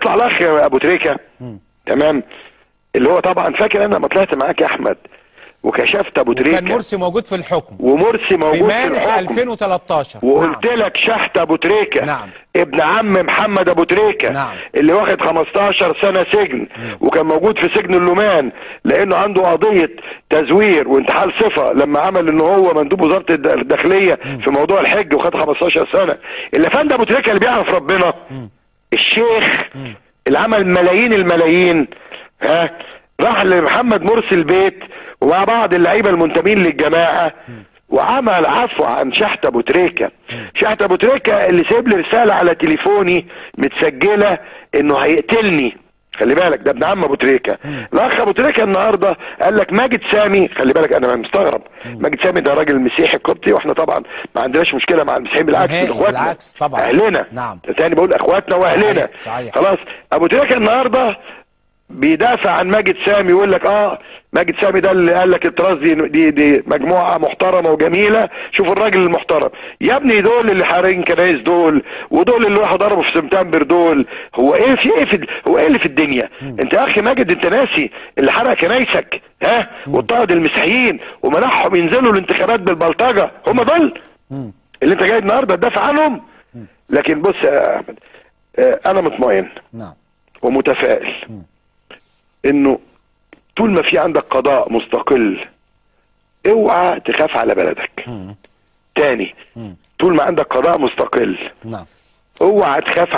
يطلع الاخ ابو تريكه، تمام، اللي هو طبعا فاكر انا لما طلعت معاك يا احمد وكشفت ابو تريكه، كان مرسي موجود في الحكم، ومرسي موجود في مارس الحكم 2013، وقلت لك شحت ابو تريكه، نعم، ابن عم محمد ابو تريكه، نعم، اللي واخد 15 سنة سجن، وكان موجود في سجن اللومان لانه عنده قضية تزوير وانتحال صفة لما عمل ان هو مندوب وزارة الداخلية في موضوع الحج وخد 15 سنة. اللي فند ابو تريكه اللي بيعرف ربنا، الشيخ اللي عمل ملايين الملايين، ها، راح لمحمد مرسي البيت ومع بعض اللعيبة المنتمين للجماعة وعمل عفو عن شحت ابو تريكه. شحت ابو تريكه اللي سايب لي رسالة على تليفوني متسجله انه هيقتلني، خلي بالك ده ابن عم ابو تريكه. الاخ ابو تريكه النهارده قال لك ماجد سامي، خلي بالك انا مستغرب، ماجد سامي ده راجل مسيحي قبطي، واحنا طبعا ما عندناش مشكلة مع المسيحيين، بالعكس اخواتنا، بالعكس طبعا اهلنا، نعم، تاني بقول اخواتنا واهلنا. صحيح. خلاص، ابو تريكه النهارده بيدافع عن ماجد سامي، يقول لك ماجد سامي ده اللي قال لك التراث دي مجموعة محترمه وجميلة، شوف الراجل المحترم يا ابني، دول اللي حارقين كنايس دول، ودول اللي راحوا ضربوا في سبتمبر دول، هو ايه في ايه في هو ايه اللي في الدنيا؟ انت يا اخي ماجد انت ناسي اللي حرق كنايسك، ها، واضطهد المسيحيين ومنعهم ينزلوا الانتخابات بالبلطجه، هم دول اللي انت جاي النهارده تدافع عنهم. لكن بص يا احمد، انا مطمئن، نعم، ومتفائل انه طول ما في عندك قضاء مستقل اوعى تخاف على بلدك. تاني، طول ما عندك قضاء مستقل، نعم، اوعى تخاف